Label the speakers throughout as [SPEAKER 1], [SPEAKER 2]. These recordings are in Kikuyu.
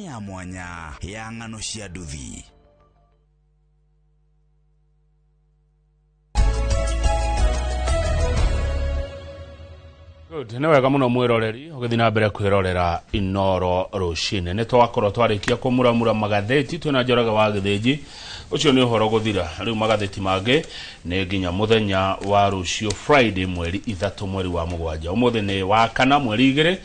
[SPEAKER 1] Ya mwanya ya ng'ano cia nduthi.
[SPEAKER 2] Good. Nĩ wega mũno mwĩroreri ũgĩthiĩ na mbere kwĩrorera Inoro rũcinĩ. Nĩ twakorwo twarĩkia kũmuramura magathĩti twĩna Njoroge wa Gĩthĩnji. Ũcio nĩ ũhoro gũthira. Rĩu magathĩti mangĩ nĩ nginya mũthenya wa rũciũ Friday mweri 3 mweri wa 7. Ũmũthĩ nĩ wa 4 mweri 2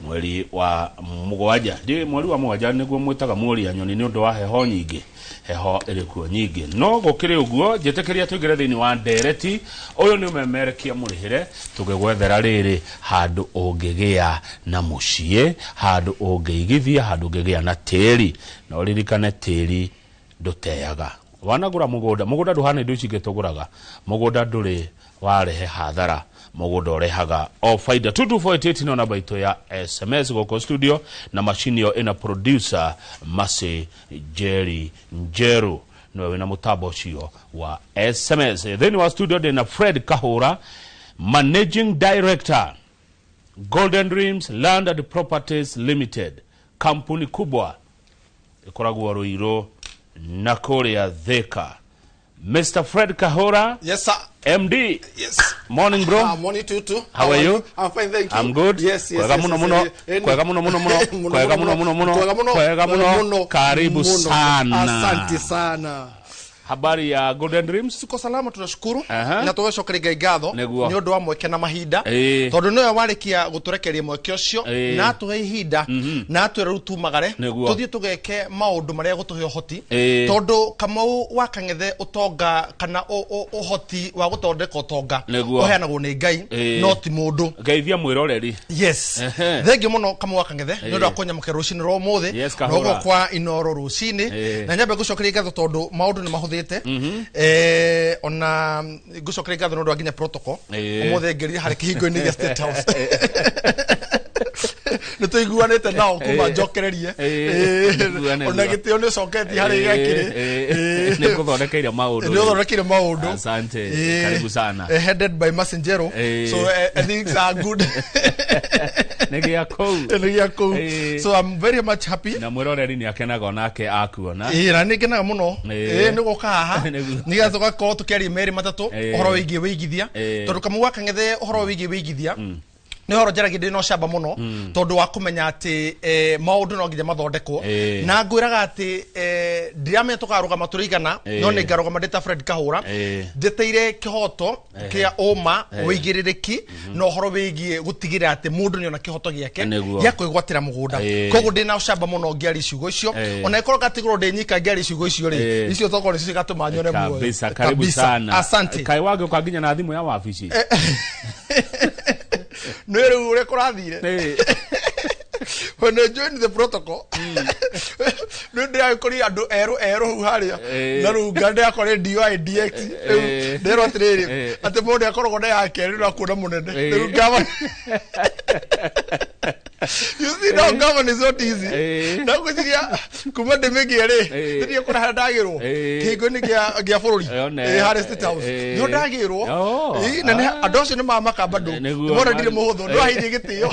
[SPEAKER 2] mweri wa 7. Ndi mweri wa 7 nĩguo mwĩtaga mweri ya nyoni nĩ ũndũ wa heho nyingĩ. Heho ĩrĩ kuo nyingĩ. No gũkĩrĩ ũguo njĩtĩkĩria tũingĩre thĩinĩ wa ndereti. Ũyũ nĩ ũmemerekia mũrĩhĩre tũgĩgwethera rĩrĩ handũ ũngĩgĩa na mũciĩ, handũ ũngĩigithia, handũ ũngĩgĩa na tĩri. Na ũririkane tĩri ndũteaga. Wanagũra mũgũnda, mũgũnda ndũhana indo ici ingĩ tũgũraga. Mũgũnda ndũrĩ warehe hathara, mũgũnda ũrehaga o faida. 22488 no namba itũ ya SMS gũkũ studio, na macini ĩyo ĩna producer Mercy Jerry Njeru nĩwe wĩna mũtambo ũcio wa SMS. Thĩinĩ wa studio ndĩna Fred Kahũra, Managing Director, Golden Dreams Land and Properties Limited, kampuni kubwa ĩkoragwo Ruiru na kũrĩa Thika. Mr. Fred Kahora.
[SPEAKER 3] Yes, sir.
[SPEAKER 2] MD.
[SPEAKER 3] Yes.
[SPEAKER 2] Morning, bro.
[SPEAKER 3] Morning to you too.
[SPEAKER 2] How are you?
[SPEAKER 3] I'm fine, thank you.
[SPEAKER 2] I'm good.
[SPEAKER 3] Yes, yes.
[SPEAKER 2] Kwega
[SPEAKER 3] yes,
[SPEAKER 2] muno
[SPEAKER 3] yes,
[SPEAKER 2] muno.
[SPEAKER 3] yes.
[SPEAKER 2] Kwega muno muno muno. Kwega muno muno muno.
[SPEAKER 3] Kwega muno.
[SPEAKER 2] Kwega muno. Karibu
[SPEAKER 3] Muno.
[SPEAKER 2] sana.
[SPEAKER 3] Asante sana.
[SPEAKER 2] Habari ya Golden Dreams?
[SPEAKER 3] Tuko salama, tunashukuru.
[SPEAKER 2] Aha.
[SPEAKER 3] Na tũgacokeria Ngai ngatho
[SPEAKER 2] Nĩguo.
[SPEAKER 3] nĩ ũndũ wa mweke na mahinda.
[SPEAKER 2] Ĩĩ.
[SPEAKER 3] Tondũ nĩwe warĩkia gũtũrekeria mweke ũcio
[SPEAKER 2] Ĩĩ.
[SPEAKER 3] na atũhe ihinda na atwĩre rĩu tumagare
[SPEAKER 2] Nĩguo.
[SPEAKER 3] tũthiĩ tũgeke maũndũ marĩa gũtũhe ũhoti.
[SPEAKER 2] Ĩĩ.
[SPEAKER 3] Tondũ Kamau wa Kang'ethe ũtonga kana ũhoti wa gũthondeka ũtonga
[SPEAKER 2] Nĩguo.
[SPEAKER 3] ũheanagwo nĩ Ngai
[SPEAKER 2] Ĩĩ.
[SPEAKER 3] no ti mũndũ.
[SPEAKER 2] Geithia mwĩroreri.
[SPEAKER 3] Yes.
[SPEAKER 2] Ehe.
[SPEAKER 3] Thengiũ mũno Kamau wa Kang'ethe nĩ ũndũ wa
[SPEAKER 2] Ĩĩ.
[SPEAKER 3] kũnyamũkĩra rũcinĩ rwa ũmũthĩ
[SPEAKER 2] Yes,
[SPEAKER 3] na
[SPEAKER 2] Kahũra.
[SPEAKER 3] ũguo kwa Inoro rũcinĩ.
[SPEAKER 2] Ĩĩ.
[SPEAKER 3] Na nyambe ngũcokeria ngatho tondũ maũndũ nĩ mahũthĩte. Ona ngũcokeria ngatho nĩ ũndũ wa nginya protocol.
[SPEAKER 2] Ĩĩ.
[SPEAKER 3] Ũmũthĩ ngĩrire harĩ kĩhingo-inĩ gĩa State House. Nĩ tũiguanĩte nao kuma
[SPEAKER 2] Ĩĩ.
[SPEAKER 3] njokererie.
[SPEAKER 2] Ĩĩ.
[SPEAKER 3] Ĩĩ.
[SPEAKER 2] Nĩguo, nĩguo.
[SPEAKER 3] Ona gĩtĩo nĩ ũcoketie harĩ gĩakĩrĩ.
[SPEAKER 2] Ĩĩ. Nĩ ngũthondekeire maũndũ.
[SPEAKER 3] Nĩ ũthondekeire maũndũ.
[SPEAKER 2] Asante.
[SPEAKER 3] Ĩĩ.
[SPEAKER 2] Karibu sana.
[SPEAKER 3] Headed by Masinjero.
[SPEAKER 2] Ĩĩ.
[SPEAKER 3] So things are good.
[SPEAKER 2] Nĩ gĩa kũu.
[SPEAKER 3] Nĩ gĩa kũu.
[SPEAKER 2] Ĩĩ.
[SPEAKER 3] So I'm very much happy.
[SPEAKER 2] Na mwĩroreri nĩ akenaga onake akuona.
[SPEAKER 3] Ĩĩ, na nĩ ngenaga mũno.
[SPEAKER 2] Ĩĩ.
[SPEAKER 3] Ĩĩ, nĩ gũka haha.
[SPEAKER 2] Nĩguo.
[SPEAKER 3] Nĩgetha tũgakorwo tũkĩaria merĩ matatũ
[SPEAKER 2] Ĩĩ.
[SPEAKER 3] ũhoro wĩgiĩ wĩigithia.
[SPEAKER 2] Ĩĩ.
[SPEAKER 3] Tondũ Kamau wa Kang'ethe ũhoro wĩgiĩ wĩigithia nĩ ũhoro njaragia ndĩ na ũcamba mũno tondũ wa kũmenya atĩ maũndũ no nginya mathondekwo.
[SPEAKER 2] Ĩĩ.
[SPEAKER 3] Na ngwĩraga atĩ ndiramenya tũkarũgama tũrĩ igana,
[SPEAKER 2] Ĩĩ.
[SPEAKER 3] no nĩ ngarũgama ndĩ ta Fred Kahũra
[SPEAKER 2] Ĩĩ.
[SPEAKER 3] njĩtĩire kĩhoto kĩa ũma, wĩigĩrĩrĩki na ũhoro wĩgiĩ gũtigĩrĩra atĩ mũndũ nĩona kĩhoto gĩake
[SPEAKER 2] Nĩguo.
[SPEAKER 3] gĩa kwĩgwatĩra mũgũnda.
[SPEAKER 2] Ĩĩ.
[SPEAKER 3] Koguo ndĩ na ũcamba mũno ngĩaria ciugo icio.
[SPEAKER 2] Ĩĩ.
[SPEAKER 3] Ona ĩkorwo ngatigĩrwo ndĩ nyika ngĩaria ciugo icio rĩ,
[SPEAKER 2] Ĩĩ.
[SPEAKER 3] icio tokorwo nĩcio cigatũma nyone muoyo.
[SPEAKER 2] Kabisa, karibu
[SPEAKER 3] Kabisa.
[SPEAKER 2] sana.
[SPEAKER 3] Asante.
[SPEAKER 2] Kaĩ wagĩũka nginya na thimũ ya wabici.
[SPEAKER 3] Nĩ rĩu ũrĩa kũrathire.
[SPEAKER 2] Ĩĩ.
[SPEAKER 3] When I joined the protocol, nĩ ndĩragĩkorire andũ erũ erũ hau harĩa.
[SPEAKER 2] Ĩĩ.
[SPEAKER 3] Na rĩu nga ndĩrakora DY DX. Rĩu
[SPEAKER 2] Ĩĩ.
[SPEAKER 3] ndĩrwo atĩrĩrĩ,
[SPEAKER 2] Ĩĩ.
[SPEAKER 3] atĩ mũndũ akoragwo na yake rĩu akuona mũnene.
[SPEAKER 2] Ĩĩ.
[SPEAKER 3] Rĩu ngava. You see now government is not easy.
[SPEAKER 2] Ĩĩ.
[SPEAKER 3] Na ngwĩciria kuma ndĩmĩgĩe rĩ,
[SPEAKER 2] Ĩĩ.
[SPEAKER 3] ndĩthiĩ kũrĩa harĩa ndagĩrwo.
[SPEAKER 2] Ĩĩ.
[SPEAKER 3] Kĩhingo-inĩ gĩa bũrũri.
[SPEAKER 2] Yone.
[SPEAKER 3] Ĩĩ, harĩa State House.
[SPEAKER 2] Ĩĩ.
[SPEAKER 3] Nĩho ndagĩrwo.
[SPEAKER 2] Oh.
[SPEAKER 3] Ĩĩ, na nĩ
[SPEAKER 2] Ah.
[SPEAKER 3] andũ acio nĩ mamaka bado.
[SPEAKER 2] Nĩguo.
[SPEAKER 3] Nĩmona ndirĩ mũhũthũ,
[SPEAKER 2] Ĩĩ.
[SPEAKER 3] ndwaheire gĩtĩo.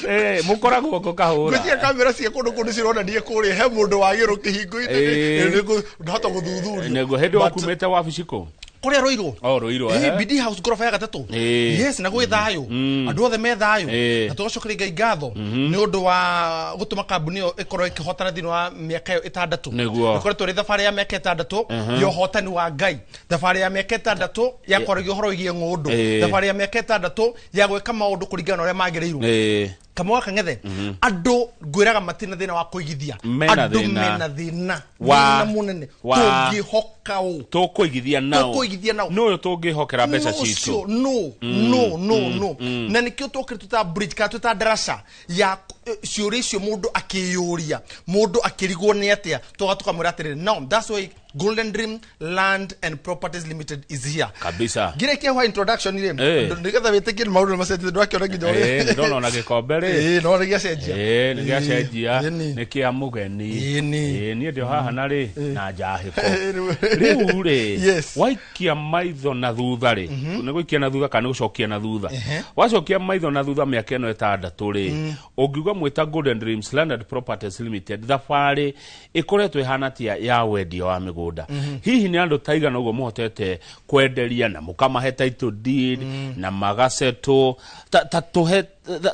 [SPEAKER 2] Ĩĩ, mũkoragwo kũ Kahũra?
[SPEAKER 3] Ngwĩciria kamera cia kũndũ kũndũ cironania kũrĩa he mũndũ wagĩrwo kĩhingo-inĩ.
[SPEAKER 2] Ĩĩ.
[SPEAKER 3] Nĩguo ndahota gũthuthuria.
[SPEAKER 2] Nĩguo hĩndĩ
[SPEAKER 3] But
[SPEAKER 2] wakumĩte wabici kũ?
[SPEAKER 3] kũrĩa Ruiru.
[SPEAKER 2] Oh, Ruiru,
[SPEAKER 3] Ĩĩ,
[SPEAKER 2] ehe.
[SPEAKER 3] BD House ngoroba ya gatatũ.
[SPEAKER 2] Ĩĩ.
[SPEAKER 3] Yes, na gwĩ thayũ. Andũ othe me thayũ.
[SPEAKER 2] Ĩĩ.
[SPEAKER 3] Na tũgacokeria Ngai ngatho nĩ ũndũ wa gũtũma kambuni ĩyo ĩkorwo ĩkĩhotana thĩinĩ wa mĩaka ĩyo 6.
[SPEAKER 2] Nĩguo.
[SPEAKER 3] Ĩkoretwo ĩrĩ thabarĩ ya mĩaka 6 ya ũhotani wa Ngai. Thabarĩ ya mĩaka 6 ya kwaragia ũhoro wĩgiĩ ng'ũndũ.
[SPEAKER 2] Ĩĩ.
[SPEAKER 3] Thabarĩ ya mĩaka 6 ya gwĩka maũndũ kũringana na ũrĩa magĩrĩirwo.
[SPEAKER 2] Ĩĩ.
[SPEAKER 3] Kamau wa Kang'ethe, andũ ngwĩraga matirĩ na thĩna wa kũigithia.
[SPEAKER 2] Mena
[SPEAKER 3] Andũ
[SPEAKER 2] thĩna.
[SPEAKER 3] mena thĩna.
[SPEAKER 2] Wa-
[SPEAKER 3] Thĩna mũnene.
[SPEAKER 2] wa-
[SPEAKER 3] Tũngĩhoka ũ?
[SPEAKER 2] Tũkũigithia nao.
[SPEAKER 3] Tũkũigithia nao.
[SPEAKER 2] Nũ ũyũ tũngĩhokera mbeca
[SPEAKER 3] Nũ
[SPEAKER 2] citũ?
[SPEAKER 3] ũcio, no, no, no, no. Na nĩkĩo twokire twĩ ta bridge kana twĩ ta ndaraca ya ciũria icio mũndũ akĩyũria, mũndũ akĩrigwo nĩ atĩa, tũga tũkamwĩra atĩrĩrĩ, no, that's why Golden Dream Land and Properties Limited is here.
[SPEAKER 2] Kabisa.
[SPEAKER 3] Ngĩrĩkia hwa introduction rĩ, nĩgetha wĩtĩkie maũndũ nĩ macenjetie, ndwakĩona nginya ũrĩa.
[SPEAKER 2] Ndona ona gĩkombe rĩ.
[SPEAKER 3] No nĩ gĩacenjia.
[SPEAKER 2] Nĩ gĩacenjia, nĩ kĩa mũgeni. Niĩ ndĩ haha na rĩ na njahĩko. Rĩu rĩ, waikia maitho na thutha rĩ, nĩ gũikia na thutha kana nĩ gũcokia na thutha? Wacokia maitho na thutha mĩaka ĩno 6 rĩ, ũngiuga mwĩta Golden Dreams Land and Properties Limited thabarĩ ĩkoretwo ĩhana atĩa ya wendia wa mĩgũnda? Hihi nĩ andũ ta igana ũguo mũhotete kwenderia na mũkamahe title deed na magasetwo? Ta tũhe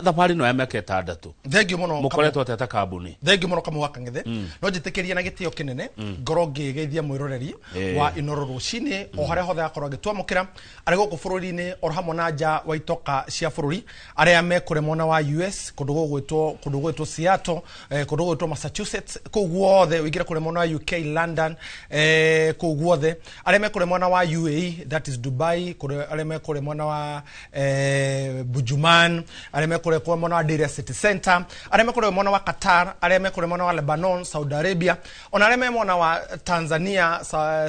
[SPEAKER 2] thabarĩ ĩno ya mĩaka 6.
[SPEAKER 3] Thengiũ mũno.
[SPEAKER 2] Mũkoretwo atĩa ta kambuni?
[SPEAKER 3] Thengiũ mũno Kamau wa Kang'ethe. No njĩtĩkĩrie na gĩtĩo kĩnene ngorwo ngĩgeithia mwĩroreri wa Inooro rũcinĩ o harĩa hothe akorwo agĩtwamũkĩra, arĩ gũkũ bũrũri-inĩ oro hamwe na nja wa itoka cia bũrũri, arĩa me kũrĩa mwena wa US, kũndũ gũgwĩtwo Seattle, kũndũ gũgwĩtwo Massachusetts, kũu guothe, ũingĩre kũrĩa mwena wa UK, London, kũu guothe, arĩa me kũrĩa mwena wa UAE, that is Dubai, arĩa me kũrĩa mwena wa Bujuman, arĩa me kũrĩa mwena wa Deira City Center, arĩa me kũrĩa mwena wa Qatar, arĩa me kũrĩa mwena wa Lebanon, Saudi Arabia, ona arĩa me mwena wa Tanzania,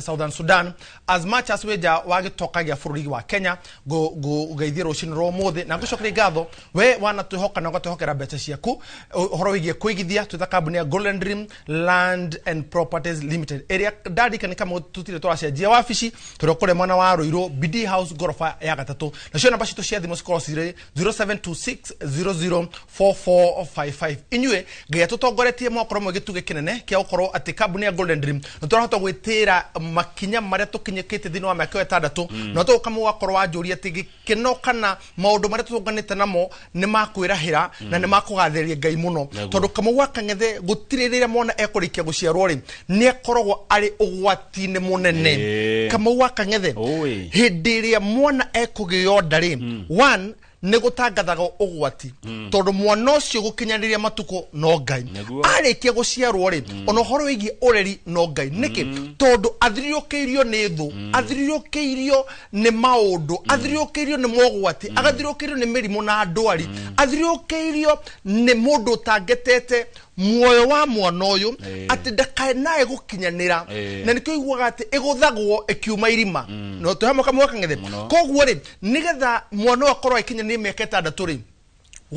[SPEAKER 3] Southern Sudan, as much as wĩ nja wa gĩtoka gĩa bũrũri wa Kenya, ngũgeithie rũcinĩ rwa ũmũthĩ na ngũcokeria ngatho we wanatwĩhoka na ũgatwĩhokera mbeca ciaku ũhoro wĩgiĩ kũigithia twĩta kambuni ya Golden Dream Land and Properties Limited ĩrĩa ndarikana kama tũtirĩ tũracenjia wabici, tũrĩ kũrĩa mwena wa Ruiru BD House ngoroba ya 3, nacio namba citũ cia thimũ cikorwo cirĩ 0726004455. Inyuĩ Ngai atũtongoretie mwakorwo mwĩ gĩtugĩ kĩnene kĩa gũkorwo atĩ kambuni ya Golden Dream nĩ tũrahota gwĩtĩra makinya marĩa tũkinyĩkĩte thĩinĩ wa mĩaka 6, na tũgũka mũgakorwo wanjũria atĩ gĩkeno kana maũndũ marĩa tũtũnganĩte namo nĩ makwĩrahĩra na nĩ makũgathĩrĩria Ngai mũno, tondũ Kamau wa Kang'ethe gũtirĩ rĩrĩa mwana ekũrĩkia gũciarwo rĩ, nĩ akoragwo arĩ ũgwati-inĩ mũnene. Kamau wa Kang'ethe, hĩndĩ ĩrĩa mwana ekũgĩo nda rĩ, one, nĩ gũtangathaga ũgwati, tondũ mwana ũcio gũkinyanĩria matukũ no Ngai. Arĩkia gũciarwo rĩ, ona ũhoro wĩgiĩ ũreri no Ngai. Nĩkĩ? Tondũ athiriũkĩirio nĩ thũ, athiriũkĩirio nĩ maũndũ, athiriũkĩirio nĩ mogwati, agathiriũkĩirio nĩ mĩrimũ na ndwari, athiriũkĩirio nĩ mũndũ ũtangetete muoyo wa mwana ũyũ atĩ ndakanae gũkinyanĩra, na nĩkĩo iguaga atĩ ĩgũthagwo ĩkiuma irima. No tũhe Kamau wa Kang'ethe. Koguo rĩ, nĩgetha mwana ũyũ akorwo agĩkinyanĩria mĩaka 6 rĩ,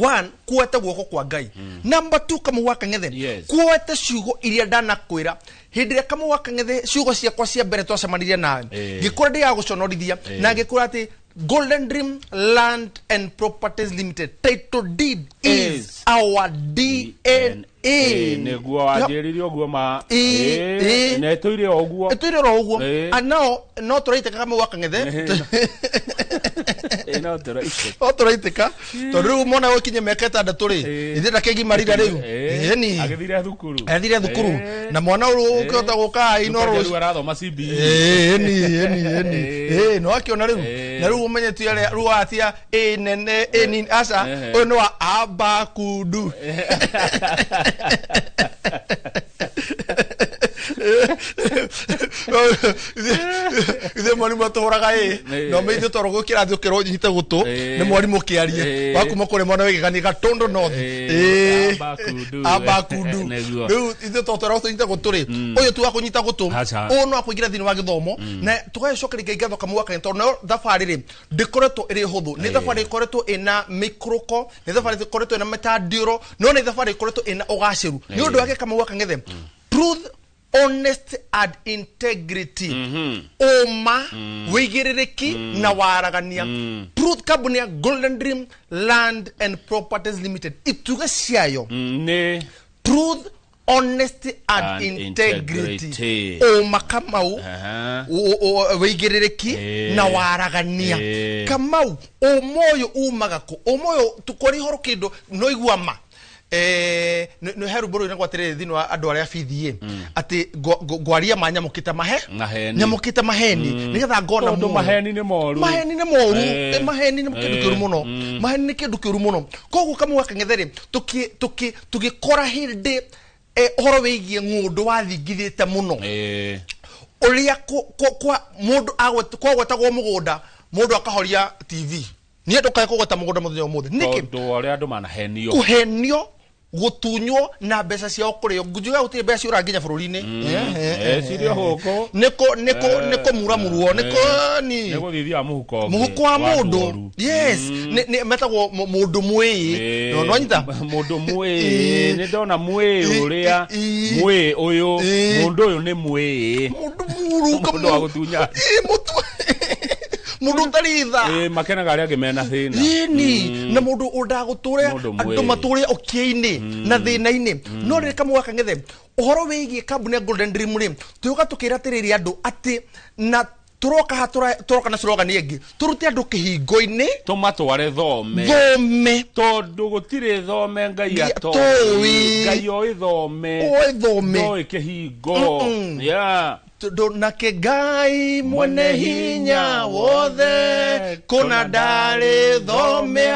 [SPEAKER 3] one, kuoete guoko kwa Ngai. Number 2, Kamau wa Kang'ethe, kuoete ciugo iria ndanakwĩra hĩndĩ ĩrĩa Kamau wa Kang'ethe ciugo ciakwa cia mbere twacemanirie nawe, ngĩkwĩra ndĩgagũconorithia, na ngĩkwĩra atĩ Golden Dream Land and Properties Limited title deed is our DNA.
[SPEAKER 2] Nĩguo wanjĩrire ũguo ma na ĩtũire o ũguo,
[SPEAKER 3] ĩtũire oro ũguo. And now no tũraitĩka Kamau wa Kang'ethe,
[SPEAKER 2] no tũraitĩka,
[SPEAKER 3] no tũraitĩka, tondũ rĩu mwana gũkinyia mĩaka 6 rĩ, ithuĩ ndakĩgimarire rĩu.
[SPEAKER 2] Agĩthire thukuru,
[SPEAKER 3] athire thukuru, na mwana ũyũ ũkĩhota gũka Inooro
[SPEAKER 2] rĩu arathoma CBE.
[SPEAKER 3] Ĩni no akĩona rĩu, na rĩu ũmenye ti arĩa rĩu atia ĩ nene ĩ nini, aca ũyũ nĩ wa abakundu. Ithuĩ mwarimũ atũhũraga ĩ, no ithuĩ twarwo gũkĩrathi ũkĩrwo ũnyite gũtũ nĩ mwarimũ ũkĩarie wakuma kũrĩ mwana wĩgegania Gatũndũ North, abakundu. Rĩu ithuĩ twatwerwo tũnyite gũtũ rĩ, ũyũ ti wa kũnyita gũtũ, ũyũ no akũingĩra thĩinĩ wa gĩthomo, na tũgagĩcokeria Ngai ngatho Kamau wa Kang'ethe, tondũ nayo thabarĩ rĩ ndĩkoretwo ĩrĩ hũthũ, nĩ thabarĩ ĩkoretwo ĩna mĩikũrũko, nĩ thabarĩ ĩkoretwo ĩna mĩtandiũro, no nĩ thabarĩ ĩkoretwo ĩna ũgacĩru. Nĩ ũndũ wake Kamau wa Kang'ethe, truth, honesty and integrity, ũma, wĩigĩrĩrĩki na waragania. Truth, kambuni ya Golden Dream Land and Properties Limited ituge ciayo
[SPEAKER 2] nĩ
[SPEAKER 3] truth, honesty and integrity, ũma Kamau, wĩigĩrĩrĩki na waragania. Kamau, ũma ũyũ umaga kũ? Ũma ũyũ tũkwaria ũhoro kĩndũ no igua ma nĩ he rwĩmbo rũinagwo atĩrĩrĩ thĩinĩ wa andũ arĩa bithi atĩ ngwaria ma nyamũkĩte mahe nyamũkĩte maheni nĩgetha ngona
[SPEAKER 2] muoyo. Maheni nĩ moru,
[SPEAKER 3] maheni nĩ moru, maheni nĩ kĩndũ kĩũru mũno, maheni nĩ kĩndũ kĩũru mũno. Koguo Kamau wa Kang'ethe rĩ, tũgĩkora hĩndĩ ũhoro wĩgiĩ ng'ũndũ wathingithĩte mũno, ũrĩa kwa mũndũ kwagwetagwo mũgũnda, mũndũ akahoria TV. Niĩ ndũkae kũgweta mũgũnda mũthenya ũmũthĩ. Nĩkĩ?
[SPEAKER 2] Tondũ ũrĩa andũ manahenio,
[SPEAKER 3] kũhenio Gutunywo na mbeca ciao kũrĩo. Njuga gũtirĩ mbeca ciũra nginya bũrũri-inĩ.
[SPEAKER 2] Cirio gũkũ.
[SPEAKER 3] Nĩkũ muramurwo nĩkũ ni
[SPEAKER 2] Nĩ gũthithia mũhuko ũngĩ,
[SPEAKER 3] mũhuko wa mũndũ.
[SPEAKER 2] andũ.
[SPEAKER 3] Yes, nĩ metagwo mũndũ mwĩĩ. No nwanyita
[SPEAKER 2] Mũndũ mwĩĩ, nĩ ndona mwĩĩ ũrĩa mwĩĩ ũyũ, mũndũ ũyũ nĩ mwĩĩ.
[SPEAKER 3] Mũndũ mũru.
[SPEAKER 2] Mũndũ wa gũtunya.
[SPEAKER 3] Mũndũ ũtarĩ tha.
[SPEAKER 2] Makenaga arĩa angĩ mena thĩna.
[SPEAKER 3] Yĩni na mũndũ ũndaga gũtũre
[SPEAKER 2] Mũndũ
[SPEAKER 3] andũ
[SPEAKER 2] mwĩĩ.
[SPEAKER 3] matũre ũkĩa-inĩ na thĩna-inĩ. No rĩrĩ, kamwe gaka ng'ethe ũhoro wĩgiĩ kambuni ya Golden Dream rĩ, tũgĩũka tũkĩra atĩrĩrĩ andũ atĩ na tũroka haha, tũroka na slogan ĩngĩ, tũrute andũ kĩhingo-inĩ,
[SPEAKER 2] Tũmatware thome.
[SPEAKER 3] Thome.
[SPEAKER 2] Tondũ gũtirĩ thome Ngai
[SPEAKER 3] Ngai
[SPEAKER 2] atoĩ.
[SPEAKER 3] atoĩ.
[SPEAKER 2] Ngai oĩ thome.
[SPEAKER 3] Oĩ thome.
[SPEAKER 2] Ndoĩ kĩhingo. Yeah.
[SPEAKER 3] Tondũ nake Ngai mwene hinya wothe kũna ndarĩ thome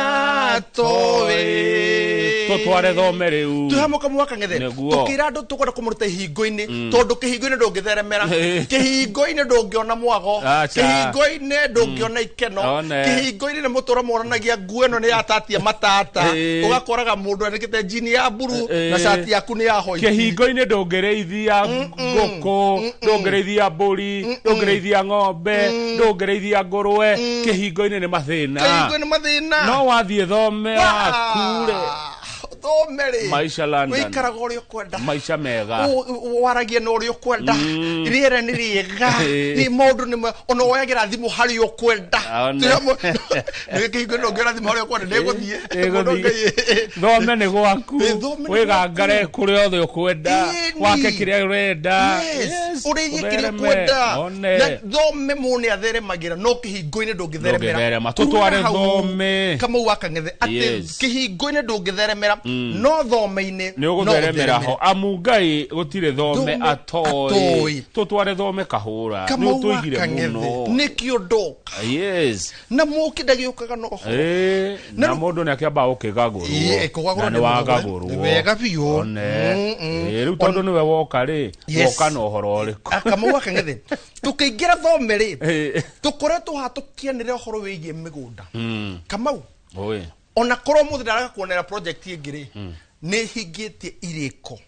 [SPEAKER 3] atoĩ.
[SPEAKER 2] Tũtware thome rĩu.
[SPEAKER 3] Twĩ kamwe kang'ethe.
[SPEAKER 2] Nĩguo.
[SPEAKER 3] Tũkĩra andũ tũkwenda kũmũruta ihingo-inĩ, tondũ kĩhingo-inĩ ndũngĩtheremera, kĩhingo-inĩ ndũngĩona mwago,
[SPEAKER 2] Aca.
[SPEAKER 3] kĩhingo-inĩ ndũngĩona ikeno,
[SPEAKER 2] One.
[SPEAKER 3] kĩhingo-inĩ nĩ mũtũra monanagia nguo ĩno nĩ yatatia matata, ũgakoraga mũndũ anĩkĩte njini ya mburu na cati yaku nĩ ya hoiti.
[SPEAKER 2] Kĩhingo-inĩ ndũngĩrĩithia ngũkũ, ndũngĩrĩithia mbũri, ndũngĩrĩithia ng'ombe, ndũngĩrĩithia ngũrwe. Kĩhingo-inĩ nĩ mathĩna.
[SPEAKER 3] Kĩhingo-inĩ mathĩna.
[SPEAKER 2] No wathiĩ thome waku rĩ,
[SPEAKER 3] Thome rĩ,
[SPEAKER 2] Maisha London.
[SPEAKER 3] wĩikaraga ũrĩa ũkwenda.
[SPEAKER 2] Maica mega.
[SPEAKER 3] Waragia na ũrĩa ũkwenda, rĩera nĩ rĩega, nĩ maũndũ nĩ ona woyagĩra thimũ harĩa ũkwenda.
[SPEAKER 2] One.
[SPEAKER 3] Nĩ kĩhingo-inĩ ndũngĩona thimũ harĩa ũkwenda, ndĩgũthiĩ.
[SPEAKER 2] Ĩgũthiĩ. Thome nĩ gwaku.
[SPEAKER 3] Thome nĩ
[SPEAKER 2] Wĩgangare kũrĩa othe ũkwenda,
[SPEAKER 3] Ĩni.
[SPEAKER 2] wake kĩrĩa ũrenda.
[SPEAKER 3] Yes, ũrĩithie kĩrĩa
[SPEAKER 2] Ũthereme.
[SPEAKER 3] ũkwenda.
[SPEAKER 2] One.
[SPEAKER 3] Na thome mũndũ nĩ atheremagĩra, no kĩhingo-inĩ ndũngĩtheremera.
[SPEAKER 2] Ndũngĩtherema. Tũtware
[SPEAKER 3] Kuma hau,
[SPEAKER 2] thome.
[SPEAKER 3] Kamau wa Kang'ethe atĩ kĩhingo-inĩ ndũngĩtheremera, no thome-inĩ
[SPEAKER 2] Nĩ ũgũtheremera ho, amu Ngai gũtirĩ thome
[SPEAKER 3] Thome
[SPEAKER 2] atoĩ.
[SPEAKER 3] atoĩ.
[SPEAKER 2] Tũtware thome kahũra, nĩ
[SPEAKER 3] Kamau wa
[SPEAKER 2] ũtũigire
[SPEAKER 3] Kang'ethe,
[SPEAKER 2] mũno.
[SPEAKER 3] nĩkĩo ndoka na mũki ndagĩũkaga na ũhoro.
[SPEAKER 2] Na
[SPEAKER 3] Na rĩu-
[SPEAKER 2] mũndũ nĩ akĩambaga gũkĩgagũrwo.
[SPEAKER 3] Ĩĩ, kũgagũrwo
[SPEAKER 2] Na
[SPEAKER 3] nĩ
[SPEAKER 2] nĩ
[SPEAKER 3] mũgagũre.
[SPEAKER 2] wagagũrwo.
[SPEAKER 3] Nĩ wega biũ.
[SPEAKER 2] One. Rĩu tondũ nĩwe woka rĩ, woka na ũhoro ũrĩkũ?
[SPEAKER 3] Kamau wa Kang'ethe, tũkĩingĩra thome rĩ, tũkoretwo haha tũkĩanĩrĩra ũhoro wĩgiĩ mĩgũnda, Kamau.
[SPEAKER 2] Ũĩ.
[SPEAKER 3] Ona korwo mũthĩ ndaraga kuonera project ĩngĩ rĩ, nĩ hingĩtie irĩko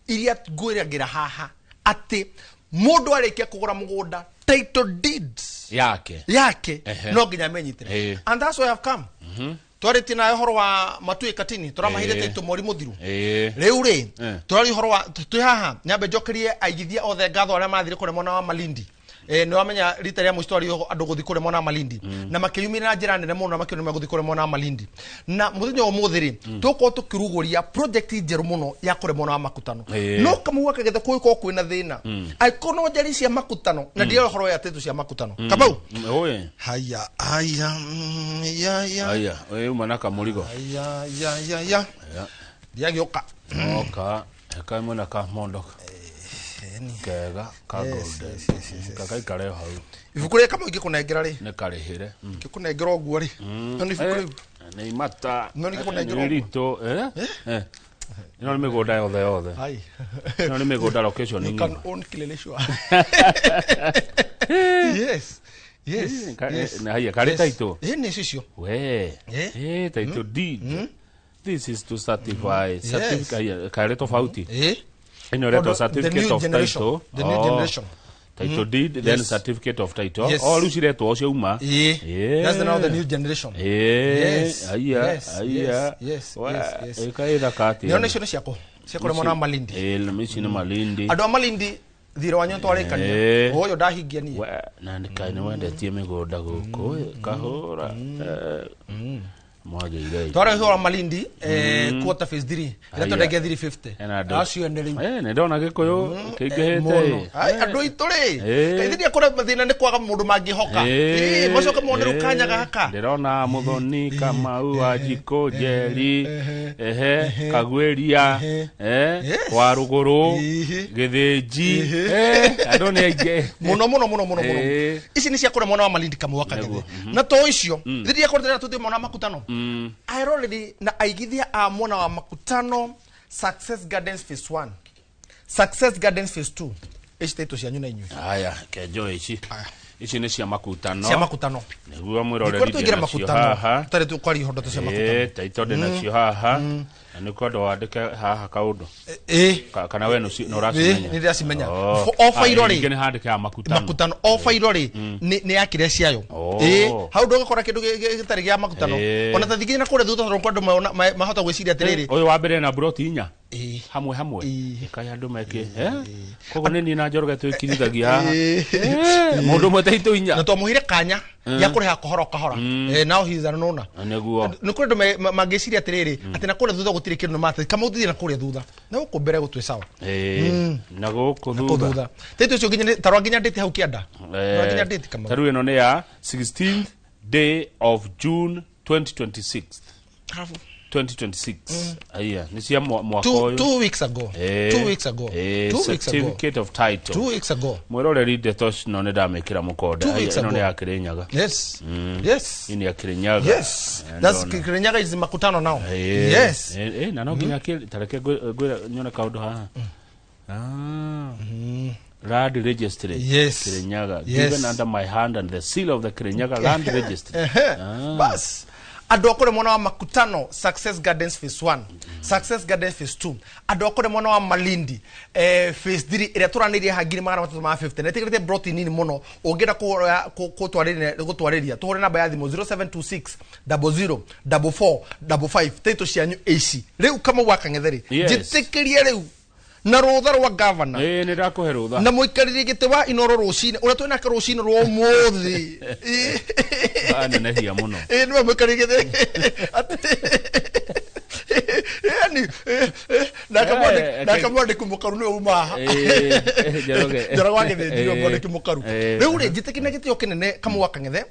[SPEAKER 3] iria ngwĩragĩra haha atĩ mũndũ arĩkia kũgũra mũgũnda, title deeds
[SPEAKER 2] yake
[SPEAKER 3] yake no nginya amenyitĩre. And that's why I've come. Twarĩtie nawe ũhoro wa Matuĩ Katini, tũramahire title mweri mũthiru. Rĩu rĩ, tũraria ũhoro wa twĩ haha, nyambe njokerie aigithia othe ngatho arĩa mathire kũrĩa mwena wa Malindi. Nĩ wamenya rita rĩa mũico twaria andũ gũthiĩ kũrĩa mwena wa Malindi na makĩyumĩria na njĩra nene mũno, na makĩona megũthiĩ kũrĩa mwena wa Malindi. Na mũthenya wa ũmũthĩ rĩ, tũgũkorwo tũkĩrugũria project njerũ mũno ya kũrĩa mwena wa Makutano. No Kamau akagete kũgĩkorwo kwĩna thĩna angĩkorwo no njeri cia Makutano na ndirĩ ũhoro wa title cia Makutano, Kamau.
[SPEAKER 2] Ũĩ.
[SPEAKER 3] Haya haya, ya ya.
[SPEAKER 2] Aya, ĩ uma na kamũrigo.
[SPEAKER 3] Ya ya ya ya. Ndiagĩũka.
[SPEAKER 2] Oka eka na ka mondo kega ka golden kagaikare hau.
[SPEAKER 3] Ibuku rĩrĩ, Kamau, ingĩkũnengera rĩ,
[SPEAKER 2] Nĩ karĩhĩre.
[SPEAKER 3] Ingĩkũnengera ũguo rĩ, no nĩ ibuku rĩu.
[SPEAKER 2] Nĩ imata.
[SPEAKER 3] No nĩ ngĩkũnengera
[SPEAKER 2] Nĩ
[SPEAKER 3] ũguo.
[SPEAKER 2] ritũ ĩno nĩ mĩgũnda yothe yothe.
[SPEAKER 3] Ai.
[SPEAKER 2] Ĩno nĩ mĩgũnda location
[SPEAKER 3] You can
[SPEAKER 2] ng'ima.
[SPEAKER 3] own Kileleshwa. Yes.
[SPEAKER 2] Na haya, karĩ title?
[SPEAKER 3] Nĩ cicio.
[SPEAKER 2] We. Title deed. This is to certify certificate haya, karĩ tofauti. Ĩno ĩretwo
[SPEAKER 3] Tondũ the
[SPEAKER 2] certificate
[SPEAKER 3] new
[SPEAKER 2] of
[SPEAKER 3] generation.
[SPEAKER 2] title.
[SPEAKER 3] The new
[SPEAKER 2] Oh.
[SPEAKER 3] generation.
[SPEAKER 2] Title deed, then certificate of title. Oh, rĩu ciretwo ciauma.
[SPEAKER 3] That's the now the new generation.
[SPEAKER 2] Aya. Aya.
[SPEAKER 3] Yes.
[SPEAKER 2] Ĩka ĩthaka atĩa?
[SPEAKER 3] Nĩona icio nĩ ciakwa. Cia kũrĩa mwena wa Malindi.
[SPEAKER 2] Na ici nĩ Malindi.
[SPEAKER 3] Andũ a Malindi, thirĩ wanyu twarĩkania. Ũyũ ndahingia niĩ.
[SPEAKER 2] We, na nĩ kaĩ nĩ wendetie mĩgũnda gũkũ ĩ, kahũra. Mwagĩire.
[SPEAKER 3] Twarĩ ũhoro wa Malindi, quarter phase 3. Ĩrĩa
[SPEAKER 2] Aya.
[SPEAKER 3] twendagia 350.
[SPEAKER 2] Hena andũ.
[SPEAKER 3] Acio nĩ rĩu.
[SPEAKER 2] Nĩ ndona gĩkũyũ kĩingĩhĩte.
[SPEAKER 3] Mũno. Ai, andũ aitũ rĩ, kaithithia kũrĩa mathĩna nĩ kwaga mũndũ mangĩhoka. Macoke mone rĩu kanya gaka.
[SPEAKER 2] Ndĩrona Mũthoni, Kamau, Wanjikũ, Njeri, ehe, Kagwĩria, wa Rũgũrũ, Gĩthĩnji. Andũ nĩ aingĩ.
[SPEAKER 3] Mũno mũno mũno mũno mũno. Ici nĩ cia kũrĩa mwena wa Malindi, Kamau wa Kang'ethe. Na to icio rĩrĩa kũrĩa tũthiĩ mwena wa Makutano, aeroreri na aigithia a mwena wa Makutano, Success Gardens phase 1, Success Gardens phase 2, ici taitũ cianyu na inyuĩ.
[SPEAKER 2] Haya, kenjo ici.
[SPEAKER 3] Aya.
[SPEAKER 2] Ici nĩ cia makutano.
[SPEAKER 3] Cia makutano.
[SPEAKER 2] Nĩguo mwĩroreri
[SPEAKER 3] Nĩkuo tũingĩre
[SPEAKER 2] ndĩ nacio
[SPEAKER 3] makutano
[SPEAKER 2] haha.
[SPEAKER 3] Tũtarĩ tũkwaria ihondo cia makutano.
[SPEAKER 2] Taito ndĩ nacio haha. Na nĩ kwenda wandĩke haha kaũndũ. Kana we nĩ ũracimenya?
[SPEAKER 3] Nĩ ndĩracimenya.
[SPEAKER 2] Oh.
[SPEAKER 3] O fairo rĩ.
[SPEAKER 2] Ningĩ nĩ handĩke ya makutano.
[SPEAKER 3] Makutano o fairo rĩ nĩ ya kĩrĩa ciayo. Hau ndũgũkora kĩndũ gĩtarĩ gĩa makutano. Ona ta thingĩ na kũrĩa thutha tondũ kwa andũ mahota gwĩciria atĩrĩrĩ.
[SPEAKER 2] Ũyũ wa mbere na broti 4. Hamwe hamwe. Ĩkai andũ meke. Koguo nĩ niĩ na Njoroge twĩkirithagia haha. Mũndũ ũmwe taitũ 4.
[SPEAKER 3] Na twamũheire kanya ya kũrĩha kahora kahora. Now he is an owner.
[SPEAKER 2] Nĩguo.
[SPEAKER 3] Nĩ kũrĩ andũ mangĩciria atĩrĩrĩ atĩ na kũrĩa thutha gũtirĩ kĩndũ mate kama ũthiĩ na kũrĩa thutha na gũkũ mbere gũtwĩ sawa.
[SPEAKER 2] Na gũkũ thutha.
[SPEAKER 3] Thutha taitũ ũcio nginya tarwa nginya ndĩte hau kĩanda. Tarwa nginya ndĩte kama.
[SPEAKER 2] Ta rĩu ĩno nĩ ya 16th day of June 2026. 2026. Aya, nĩ cia mwaka ũyũ.
[SPEAKER 3] 2 weeks ago. 2 weeks ago. 2 weeks ago.
[SPEAKER 2] Certificate of title.
[SPEAKER 3] 2 weeks ago.
[SPEAKER 2] Mwĩroreri ndeto ĩno nĩ ndamĩkĩra mũkonde.
[SPEAKER 3] 2 weeks
[SPEAKER 2] Ĩno
[SPEAKER 3] ago.
[SPEAKER 2] nĩ ya Kĩrĩnyaga.
[SPEAKER 3] Yes. Yes.
[SPEAKER 2] Ĩno ya Kĩrĩnyaga.
[SPEAKER 3] Yes. That's Kirinyaga is makutano now. Yes.
[SPEAKER 2] Na no nginya tareke ngwĩra nyone kaũndũ haha. Land Registry.
[SPEAKER 3] Yes.
[SPEAKER 2] Kirinyaga.
[SPEAKER 3] Yes.
[SPEAKER 2] Given under my hand and the seal of the Kirinyaga Land Registry.
[SPEAKER 3] Bas. Andũ a kũrĩa mwena wa Makutano, Success Gardens Phase 1, Success Gardens Phase 2, andũ a kũrĩa mwena wa Malindi, Phase 3 ĩrĩa tũranĩirie haha 350,000 na ĩtigĩrĩte broti nini mũno. Ũngĩenda gũtwarĩria tũhũre namba ya thimũ 0726 00 44 55. Taitũ cianyu ici rĩu Kamau wa Kang'ethe-rĩ, njĩtĩkĩrie rĩu na rũtha rwa governor.
[SPEAKER 2] Nĩ ndakũhe rũtha.
[SPEAKER 3] Na mũikarĩri gĩtĩ wa Inoro rũcinĩ ũrĩa twĩnake rũcinĩ rwa ũmũthĩ.
[SPEAKER 2] Anenehia mũno.
[SPEAKER 3] Nĩwe mũikarĩri gĩtĩ. Yani nake mwandĩki mũkaru nĩwe uma haha.
[SPEAKER 2] Njoroge.
[SPEAKER 3] Njoroge wa Gĩthĩnji nĩwe mwandĩki mũkaru. Rĩu rĩ njĩtĩkĩrie na gĩtĩo kĩnene Kamau wa Kang'ethe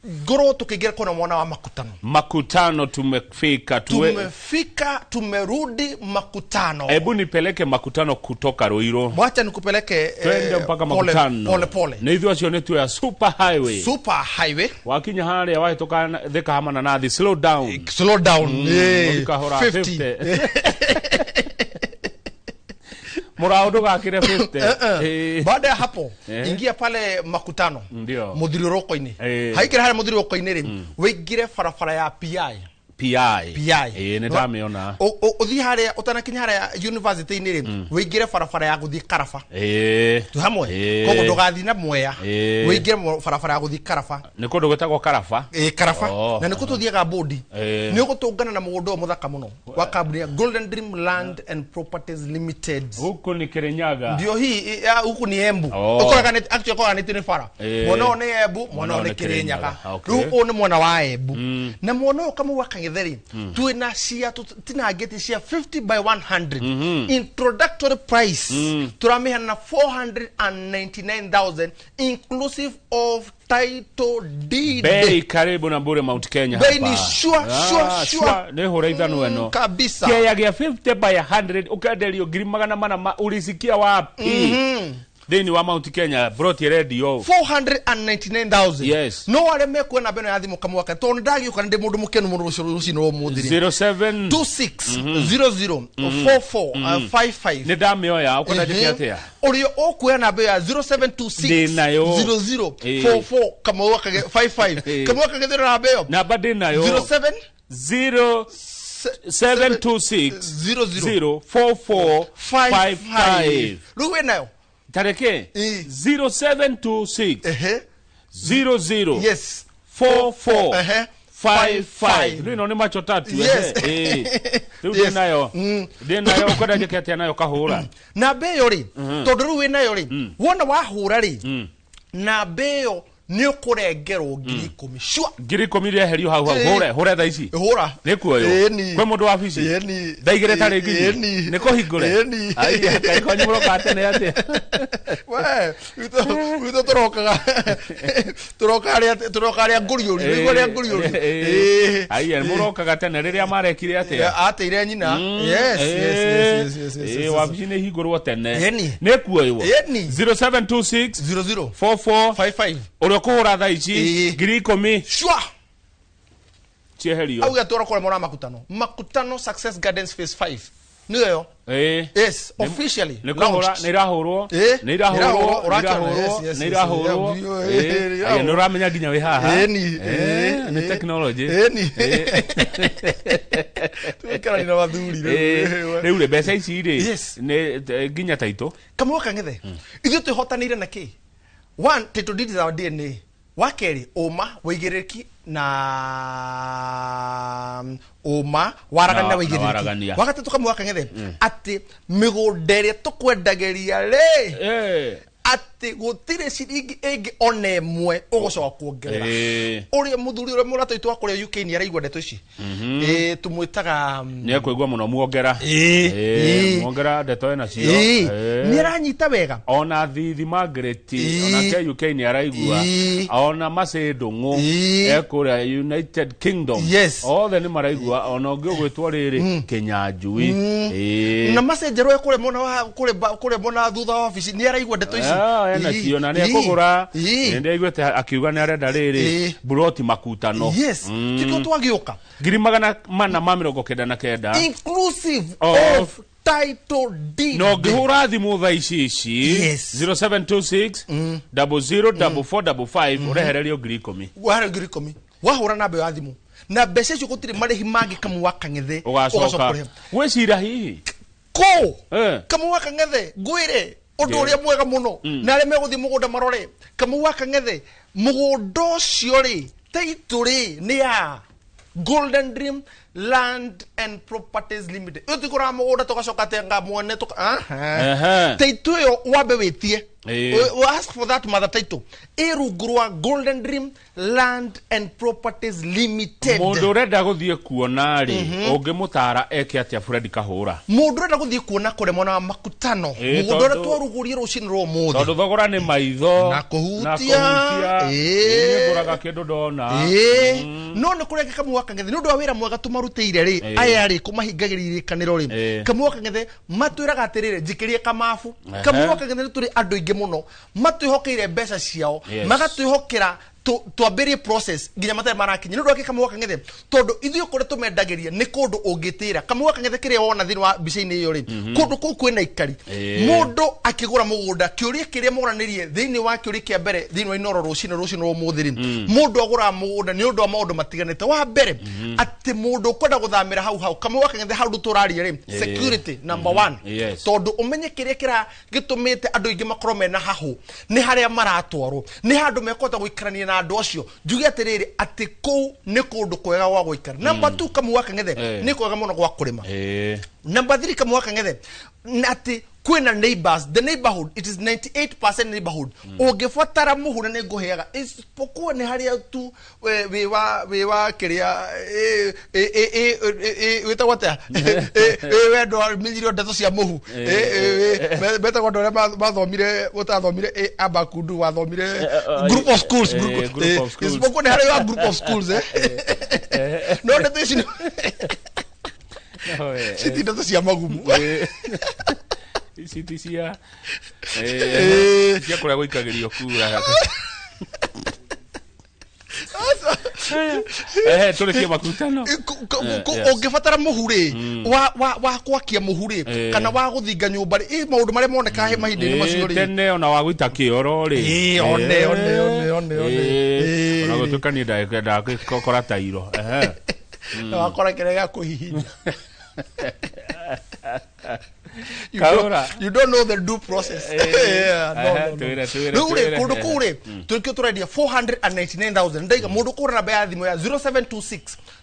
[SPEAKER 3] ngorwo tukiingira kona mwana wa makutano.
[SPEAKER 2] Makutano tumefika,
[SPEAKER 3] tumefika, tumerudi makutano.
[SPEAKER 2] Hebu nipeleke makutano kutoka Ruiru.
[SPEAKER 3] Wacha nikupeleke
[SPEAKER 2] twende mpaka makutano.
[SPEAKER 3] Pole pole.
[SPEAKER 2] Na ithuĩ acio nĩ tuoya super highway.
[SPEAKER 3] Super highway.
[SPEAKER 2] Wakinya harĩa wahĩtũka Thika hama na nathi slow down.
[SPEAKER 3] Slow down. 50.
[SPEAKER 2] Murao ndugakire 50.
[SPEAKER 3] Baada ya hapo ingia pale makutano.
[SPEAKER 2] Ndio.
[SPEAKER 3] Muthirũrũko-inĩ. Haikira harĩa muthirũrũko-inĩ rĩ, wĩingĩre barabara ya PI.
[SPEAKER 2] PI.
[SPEAKER 3] PI.
[SPEAKER 2] Nĩ ndamĩona.
[SPEAKER 3] Ũthiĩ harĩa ũtanakinya harĩa university-inĩ rĩ, wĩingĩre barabara ya gũthiĩ Karaba. Tu hamwe. Koguo ndũgathiĩ na Mwea. Wĩingĩre barabara ya gũthiĩ Karaba.
[SPEAKER 2] Nĩ kũndũ gwĩtagwo Karaba.
[SPEAKER 3] Karaba. Na nĩkuo tũthiaga bodi. Nĩ ũgũtũngana na mũgũnda ũyũ mũthaka mũno wa kambuni ya Golden Dream Land and Properties Limited.
[SPEAKER 2] Huku ni Kirinyaga.
[SPEAKER 3] Ndio hii huku ni Embu. Ũkoraga nĩ actually ũkoraga nĩ bara. Mwena ũyũ nĩ Embu, mwena ũyũ nĩ Kirinyaga. Rĩu ũyũ nĩ mwena wa Embu. Na mwena ũyũ Kamau wa Kang'ethe twina cia tinangĩte cia 50 by 100. Introductory price turamĩheana na 499,000 inclusive of title deed.
[SPEAKER 2] Bei karibu na bure Mount Kenya hapa.
[SPEAKER 3] Bei ni sure sure sure.
[SPEAKER 2] Nĩ hũra ithano ĩno.
[SPEAKER 3] Kabisa.
[SPEAKER 2] Kĩaya gĩa 50 by 100 ũkenderio 400 ulisikia wapi? Thĩinĩ wa Mount Kenya broti radio
[SPEAKER 3] 499,000.
[SPEAKER 2] Yes.
[SPEAKER 3] No arĩa mekuona namba ĩno ya thimũ Kamau wa tondũ ndagĩũka ndĩ mũndũ mũkenu mũno rũcinĩ rwa ũmũthĩ rĩ.
[SPEAKER 2] 07
[SPEAKER 3] 26 00 44 55.
[SPEAKER 2] Nĩ ndamĩoya ũkwenda njĩke atĩa?
[SPEAKER 3] Ũrĩa ũkuoya namba ya 0726 00 44 Kamau wa Kang'ethe 55. Kamau wa Kang'ethe namba ĩyo.
[SPEAKER 2] Namba ndĩ nayo.
[SPEAKER 3] 07
[SPEAKER 2] 0 726 00 44 55.
[SPEAKER 3] Rĩu wĩ nayo.
[SPEAKER 2] Tareke 0726 00
[SPEAKER 3] yes
[SPEAKER 2] 44 55. Rĩu ĩno nĩ macho tatu.
[SPEAKER 3] Yes.
[SPEAKER 2] Rĩu ndĩ nayo. Ndĩ nayo ũkwenda njĩke atĩa nayo kahũra.
[SPEAKER 3] Namba ĩyo rĩ, tondũ rĩu wĩ nayo rĩ, wona wahũra rĩ, namba ĩyo nĩ ũkũrengerwo 10,000. Sure.
[SPEAKER 2] 10,000 rĩeherio hau hau. Hũre, hũre thaa ici.
[SPEAKER 3] Hũra.
[SPEAKER 2] Nĩ kuoywo. Kwĩ mũndũ wa wabici. Ndaigĩre tarĩ nginyi. Nĩ kũhingũre. Aiya, kaĩ kwanyu mũroka tene atĩa?
[SPEAKER 3] We, witũ tũrokaga. Tũroka harĩa ngũriũri. Wĩigua harĩa ngũriũri.
[SPEAKER 2] Aiya, mũrokaga tene rĩrĩa marekire atĩa?
[SPEAKER 3] Ateire nyina. Yes, yes, yes, yes, yes.
[SPEAKER 2] Wabici nĩ ihingũrwo tene. Nĩ kuoywo. 0726
[SPEAKER 3] 00
[SPEAKER 2] 44
[SPEAKER 3] 55.
[SPEAKER 2] Ũrĩa ũkũhũra thaa ici 10,000.
[SPEAKER 3] Sure.
[SPEAKER 2] Cieherio.
[SPEAKER 3] Auga twara kũrĩa mwena wa Makutano. Makutano Success Gardens Phase 5. Nĩyo.
[SPEAKER 2] Ĩĩ.
[SPEAKER 3] Yes, officially
[SPEAKER 2] Nĩ kũhũra.
[SPEAKER 3] launched.
[SPEAKER 2] Nĩ irahũrwo.
[SPEAKER 3] Ĩĩ,
[SPEAKER 2] Nĩ irahũrwo.
[SPEAKER 3] nĩ irahũrwo,
[SPEAKER 2] Nĩ
[SPEAKER 3] ũrakĩona,
[SPEAKER 2] irahũrwo.
[SPEAKER 3] yes, yes,
[SPEAKER 2] Nĩ
[SPEAKER 3] yes,
[SPEAKER 2] irahũrwo.
[SPEAKER 3] yeah,
[SPEAKER 2] Ĩĩ.
[SPEAKER 3] ĩĩ,
[SPEAKER 2] Aya, nĩ ũramenya nginya wĩ haha.
[SPEAKER 3] Ĩni,
[SPEAKER 2] Ĩĩ,
[SPEAKER 3] ĩĩ,
[SPEAKER 2] nĩ
[SPEAKER 3] ĩĩ.
[SPEAKER 2] technology.
[SPEAKER 3] Ĩni. Tũikarani na mathuri
[SPEAKER 2] Ĩĩ,
[SPEAKER 3] rĩu.
[SPEAKER 2] rĩu rĩ, mbeca ici rĩ,
[SPEAKER 3] Yes.
[SPEAKER 2] nĩ nginya taitũ.
[SPEAKER 3] Kamau Kang'ethe, ithuĩ twĩhotanĩire na kĩ? One, title deed is our DNA. Wa kerĩ, ũma, wĩigĩrĩrĩki na ũma, waragania
[SPEAKER 2] Na-
[SPEAKER 3] na
[SPEAKER 2] na
[SPEAKER 3] wĩigĩrĩrĩki.
[SPEAKER 2] waragania.
[SPEAKER 3] Wa gatatũ, Kamau Kang'ethe, atĩ mĩgũnda ĩrĩa tũkwendagĩria rĩ,
[SPEAKER 2] Ĩĩ.
[SPEAKER 3] atĩ gũtirĩ ciringi ĩngĩ ona ĩmwe ũgũcoka kuongerera.
[SPEAKER 2] Ĩĩ.
[SPEAKER 3] Ũrĩa mũthuri ũrĩa mũrata witũ wa kũrĩa UK nĩ araigua ndeto ici. Ĩĩ, tũmwĩtaga
[SPEAKER 2] Nĩ ekũigua mũno muongera.
[SPEAKER 3] Ĩĩ,
[SPEAKER 2] Ĩĩ,
[SPEAKER 3] ĩĩ.
[SPEAKER 2] muongera ndeto ena cio.
[SPEAKER 3] Ĩĩ,
[SPEAKER 2] Ĩĩ.
[SPEAKER 3] nĩ aranyita wega.
[SPEAKER 2] Ona thithi Margaret,
[SPEAKER 3] Ĩĩ.
[SPEAKER 2] ona KUK nĩ araigua.
[SPEAKER 3] Ĩĩ.
[SPEAKER 2] Ona Macĩndũng'ũ
[SPEAKER 3] Ĩĩ.
[SPEAKER 2] ekũrĩa United Kingdom.
[SPEAKER 3] Yes.
[SPEAKER 2] Othe nĩ maraigua, ona ũngĩ ũgwĩtwo rĩrĩ Kĩnyanjui. Ĩĩ.
[SPEAKER 3] Na macenjerwo kũrĩa mwena wa kũrĩa mwena thutha wa ofici nĩ araigua ndeto ici.
[SPEAKER 2] Ah, ena
[SPEAKER 3] Ĩĩ,
[SPEAKER 2] cio na nĩ
[SPEAKER 3] ĩĩ,
[SPEAKER 2] ekũgũra.
[SPEAKER 3] ĩĩ.
[SPEAKER 2] Nĩ ndaiguĩte akiuga nĩ arenda rĩrĩ
[SPEAKER 3] Ĩĩ.
[SPEAKER 2] buroti makutano.
[SPEAKER 3] Yes, tikio twagĩũka
[SPEAKER 2] 499,000
[SPEAKER 3] inclusive
[SPEAKER 2] Of
[SPEAKER 3] of title deed.
[SPEAKER 2] Na ũngĩhũra thimũ thaa ici ici,
[SPEAKER 3] Yes.
[SPEAKER 2] 0726 004455, ũrehererio 10,000.
[SPEAKER 3] Wahara 10,000 wahũra namba ĩyo ya thimũ, na mbeca icio gũtirĩ marĩhi mangĩ, Kamau wa Kang'ethe,
[SPEAKER 2] ũgacoka
[SPEAKER 3] kũrĩha.
[SPEAKER 2] gwĩcira hihi.
[SPEAKER 3] Kũ?
[SPEAKER 2] Eh.
[SPEAKER 3] Kamau wa Kang'ethe, ngwĩre ũndũ
[SPEAKER 2] Yeah.
[SPEAKER 3] ũrĩa mwega mũno na arĩa megũthiĩ mũgũnda marore, Kamau wa Kang'ethe, mũgũnda ũcio rĩ, taitũ rĩ, nĩ ya Golden Dream Land and Properties Limited. Ĩyo tũgũraga mũgũnda tũgacoka tenga mwene tũka aha.
[SPEAKER 2] Ehe.
[SPEAKER 3] Taitũ ĩyo wambe wĩtie.
[SPEAKER 2] Ĩĩ.
[SPEAKER 3] Ask for that mother title ĩ rungu rwa Golden Dream Land and Properties Limited.
[SPEAKER 2] Mũndũ ũrenda gũthiĩ kuona rĩ, ũngĩmũtara eke atĩa, Fred Kahũra?
[SPEAKER 3] Mũndũ ũrenda gũthiĩ kuona kũrĩa mwena wa Makutano,
[SPEAKER 2] Ĩĩ,
[SPEAKER 3] mũgũnda ũrĩa
[SPEAKER 2] tondũ-
[SPEAKER 3] twarugũrie rũcinĩ rwa ũmũthĩ.
[SPEAKER 2] Tondũ thogora nĩ maitho
[SPEAKER 3] Na kũhutia.
[SPEAKER 2] Na kũhutia.
[SPEAKER 3] Ĩĩ.
[SPEAKER 2] Niĩ ngũraga kĩndũ ndona.
[SPEAKER 3] Ĩĩ, no nĩ kũrĩa Kamau wa Kang'ethe, nĩ ũndũ wa wĩra mwega tũmarutĩire rĩ,
[SPEAKER 2] Ĩĩ.
[SPEAKER 3] aya rĩ, kũmahingagĩria irĩkanĩro rĩ,
[SPEAKER 2] Ĩĩ.
[SPEAKER 3] Kamau wa Kang'ethe, matwĩraga atĩrĩrĩ, njikĩrie kamabu.
[SPEAKER 2] Ehe.
[SPEAKER 3] Kamau wa Kang'ethe, nĩ tũrĩ andũ aingĩ mũno matwĩhokeire mbeca ciao,
[SPEAKER 2] Yes.
[SPEAKER 3] magatwĩhokera twambĩrĩrie process nginya matarĩ marakinya. Nĩ ũndũ wa kĩ, Kamau wa Kang'ethe? Tondũ ithuĩ kũrĩa tũmendagĩria nĩ kũndũ ũngĩtĩra. Kamau wa Kang'ethe, kĩrĩa wona thĩinĩ wa mbica-inĩ ĩyo rĩ, kũndũ kũu kwĩna ikari.
[SPEAKER 2] Ĩĩ.
[SPEAKER 3] Mũndũ akĩgũra mũgũnda, kĩũria kĩrĩa moranĩrie thĩinĩ wa kĩũria kĩa mbere thĩinĩ wa Inoro rũcinĩ rwa ũmũthĩ rĩ, mũndũ agũraga mũgũnda nĩ ũndũ wa maũndũ matiganĩte. Wa mbere, atĩ mũndũ ũkwenda gũthamĩra hau hau, Kamau wa Kang'ethe, hau tũraria rĩ,
[SPEAKER 2] Ĩĩ.
[SPEAKER 3] security number one.
[SPEAKER 2] Yes.
[SPEAKER 3] Tondũ ũmenye kĩrĩa kĩra gĩtũmĩte andũ aingĩ makorwo mena hahũ nĩ harĩa maratwarwo, nĩ handũ mekũhota gũikarania na andũ acio. Njuge atĩrĩrĩ, atĩ kũu nĩ kũndũ kwega gwa gũikara. Number two, Kamau wa Kang'ethe,
[SPEAKER 2] Ĩĩ.
[SPEAKER 3] nĩ kwega mũno gwa kũrĩma.
[SPEAKER 2] Ĩĩ.
[SPEAKER 3] Number three, Kamau wa Kang'ethe, atĩ kwĩna neighbors, the neighborhood, it is 98% neighborhood. Ũngĩbatara mũhu na nĩ ngũheaga, isipokuwa nĩ harĩa tu wĩ wa kĩrĩa wĩtagwo atĩa? Ĩ, wendo menyirio ndeto cia mũhu. Ĩ, metagwo andũ arĩa mathomire, ũtathomire, abakundu wathomire group of schools.
[SPEAKER 2] Group of schools.
[SPEAKER 3] Isipokuwa nĩ harĩa wa group of schools, no ndeto ici ci ti ndeto cia magumu.
[SPEAKER 2] Ici ti cia
[SPEAKER 3] Ĩĩ.
[SPEAKER 2] cia kũrĩa gũikagĩrio kura. Ehe, tũrĩkie makutano. Yes.
[SPEAKER 3] Ũngĩbatara mũhu rĩ, wa kwakia mũhu rĩ, kana wa gũthinga nyũmba rĩ, maũndũ marĩa monekaga mahinda-inĩ macio rĩ.
[SPEAKER 2] Tene ona wa gũita kĩoro rĩ.
[SPEAKER 3] Ĩĩ, one, one, one, one, one.
[SPEAKER 2] Ĩĩ.
[SPEAKER 3] Ĩĩ.
[SPEAKER 2] Ona gũtuĩka niĩ ndagĩkora tairo. Ehe.
[SPEAKER 3] Na wakora kĩrĩa gĩa kũhihinya. You
[SPEAKER 2] Kaũra.
[SPEAKER 3] You don't know the due process. Yeah, no, no, no.
[SPEAKER 2] Twĩre, twĩre,
[SPEAKER 3] Rĩu rĩ,
[SPEAKER 2] twĩre.
[SPEAKER 3] kũndũ kũu rĩ, tũrĩkĩo tũrendia 499,000. Ndaiga mũndũ kũra namba ya thimũ ya 0726